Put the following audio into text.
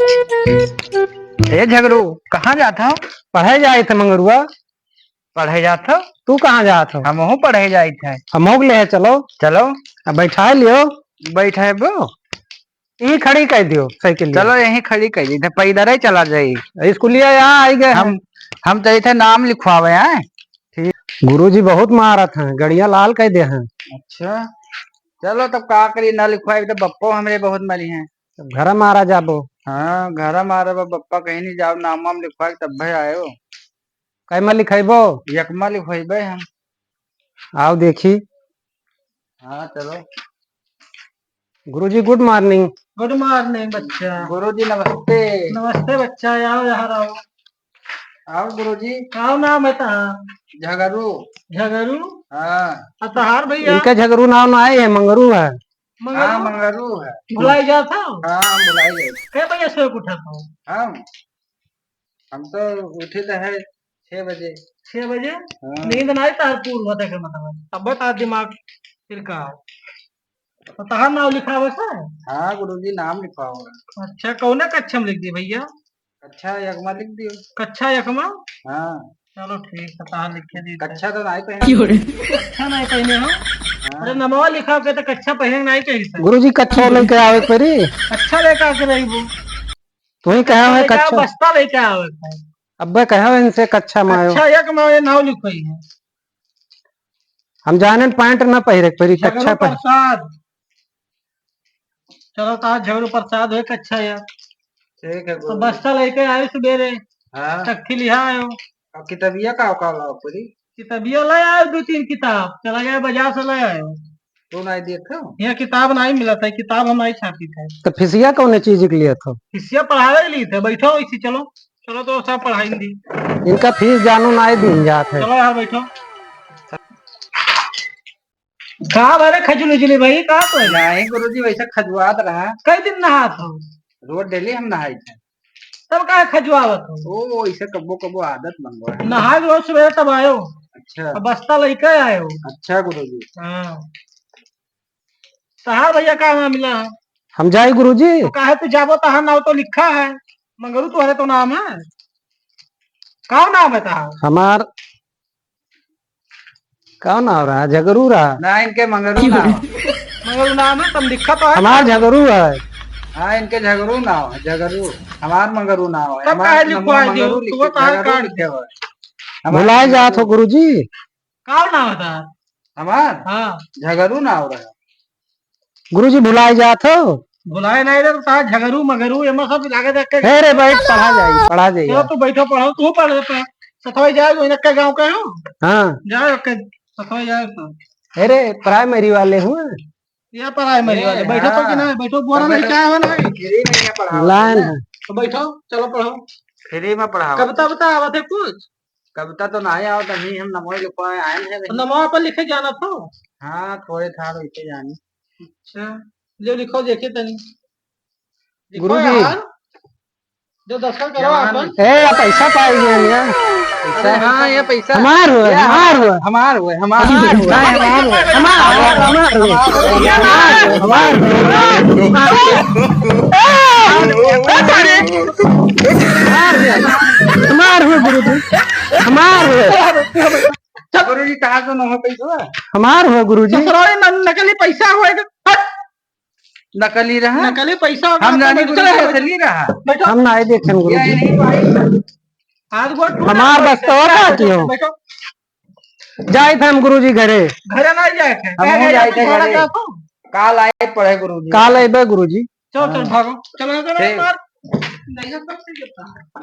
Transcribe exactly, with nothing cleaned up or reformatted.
ए झगरू, कहाँ जात हो? पढ़े जाइत है मंगरुआ। पढ़े जात हो? तू कहाँ जात हो? हमहू पढ़े जाइत है। हमहू के ले चलो। चलो। अब बैठा लियो। बैठे बो। यहीं खड़ी कर दियो साइकिल। चलो, यहीं खड़ी कर दी, पैदल ही चला जाई। स्कूलिया यहाँ आई गए हम, हैं। हम तो इथे नाम लिखवावे हैं। ठीक। गुरुजी बहुत मारत हैं, गड़िया लाल कर दे हैं। अच्छा, चलो तब का करी, ना लिखवाई तो बप्पो हमरे बहुत मरी हैं। तब घर मारा जाबो। हाँ, घर मारा बा, बप्पा कहीं नहीं जाओ, नाम वाम लिखवा के तब भाई आयो। कै में लिखेबो? एक में लिखवाइबे हम। आओ देखी। हाँ, चलो। गुरुजी, good morning। Good morning बच्चा। गुरुजी, नमस्ते। नमस्ते बच्चा, आओ यहाँ आओ। आओ गुरुजी। का नाम है तहार? झगरू। झगरू? हाँ। आ तहार भैया? इनका झगरू नाम ना है, मंगरू है। मंगरू? हाँ, मंगरू है। भुलाई जात हो? हाँ, हम भुलाई गए। कै बजे से उठा था? हम? हम तो उठे तो है छह बजे। छह बजे? हाँ। नींद ना आई तार पूर होते के मतलब। अब बता दिमाग फिर का? तो तहार नाम लिखावे से? हाँ गुरुजी, नाम लिखावा। अच्छा, कौने कक्षा में लिख दिए भैया? कक्षा एक में लिख दियो। कक्षा एक में? हाँ। चलो ठीक है, तहार लिखे दी। कक्षा तो नहीं पहने। क्यों रे? कक्षा नहीं पहने हो? हाँ। अरे नमवा लिखा के तो कक्षा पहने नहीं चाहिए सर। गुरुजी, कक्षा लेके आवे परी। कक्षा लेके आके रही वो। तू ही कहा है लेके आओ, कक्षा। बस्ता लेके आओ। अब्बे कहा है इनसे कक्षा में आयो। कक्षा एक में ये नाम लिखवाई है। हम जाने पैंट ना पहिरे के परी, झगरू कच्छा पह- प्रसाद। चलो, तो आज झगरू प्रसाद होए, कच्छा यार। ठीक है, तो गुरु। बस्ता लेके आए सुबेरे। हाँ। तख्ती लिहा आयो। अब किताबिया का, का लाओ परी? किताबिया ले आयो, दो तीन किताब। चला गया बाजार से ले आयो। तू नहीं देख हो? यहाँ किताब नहीं मिला था, किताब हम नहीं छापी थे। तो फिसिया कौन चीज के लिए था? फिसिया पढ़ावे के लिए थे। बैठो इसी, चलो। चलो तो सब पढ़ाई दी। इनका फीस जानू ना ही दिन जात है। चलो यार बैठो। का बारे खजुल उजुली भाई, का तो है? नहीं गुरुजी, वैसे खजुआत रहा। कई दिन नहात हो? रोज डेली हम नहाई थे। तब का खजुआवत हो? ओ, वैसे कब्बो कब्बो आदत बन गया है। नहाए रोज सुबह तब आयो। अच्छा। अब बस्ता लेके आयो। अच्छा गुरुजी। हाँ। तहार भैया का मामला है? हम जाई गुरुजी। तो काहे तू जाबो, तहार नाव तो लिखा है, मंगरू तोहरे तो नाम है। का नाम है तहार? हमार का नाम रहा? झगरू रहा। ना, इनके मंगरू नाम। मंगरू नाम है, तुम लिखा तो है। हमार झगरू है। हाँ, इनके झगरू नाम है, झगरू। हमार मंगरू नाम है। तब हमार काहे नमवा लिखवाई दियो? मंगरू लिखे, तहार झगरू कार्ड लिखे हुए। हमार भुलाए जात हो गुरुजी। का नाम है तहार? हमार? हाँ। झगरू नाम रहा। गुरुजी भुलाए जात हो? भुलाए नहीं रे, तो तहार झगरू मगरू एमा सब आगे देख के। हे रे भाई, पढ़ा जाई, पढ़ा जाई चलो यार। तू बैठो, पढ़ो, तू पढ़ लेते। सतवाई जाए, वही नक्का गाँव का हो। हाँ। जाए, ओके, सतवाई जाए तो। हे रे, प्राइमरी वाले हुए। ये प्राइमरी ए, वाले, बैठो तो हाँ। कि ना, बैठो, बोरा नहीं चाहे हो ना। फ्री में ये पढ़ाओ। लाइन है। तो बैठो, चलो पढ़ो। फ्री में पढ़ाओ। कविता बता आवत है कुछ? कविता तो नहीं आवत, अभी हम नमो लिखवाए आए हैं। तो नमो पर लिखे जाना था। हाँ, थोड़े था लिखे जाने। अच्छा, जो लिखो देखे तनी। लिखो गुरुजी। यार, जो दस्तखत करो जवान। आपन। ए, या पैसा पाई गए हैं। पैसा? हाँ, ये पैसा। हमार हुए, ये हमार हुए। हमार हुए, हमार हुए। हमार हुए, हमार हुए, हमार हुए। हमार हुए, हमार हुए। हमार हुए गुरुजी, हमार हुए। गुरुजी, कहाँ से न हो पैसा? हमार हुए गुरुजी। ससुराल में नकली पैसा हुए। नकली रहा? नकली पैसा होगा, हम जानी बैठो, गुरुजी, बैठो। असली रहा। बैठो। हम ना देखे गुरुजी। ये नहीं भाई। हाथ गोड़ टूट हमार गया, बस तो बैठो, होगा बैठो, क्यों? बैठो। जाए थे हम गुरुजी घरे। घरे ना जाए थे। हम कहे, जाए थे घरे। काल आए पढ़े गुरुजी। काल आए बे गुरुजी। चलो, चल हाँ। भागो। चलो, चलो, ठीक। मार। नहीं, तो नहीं करता।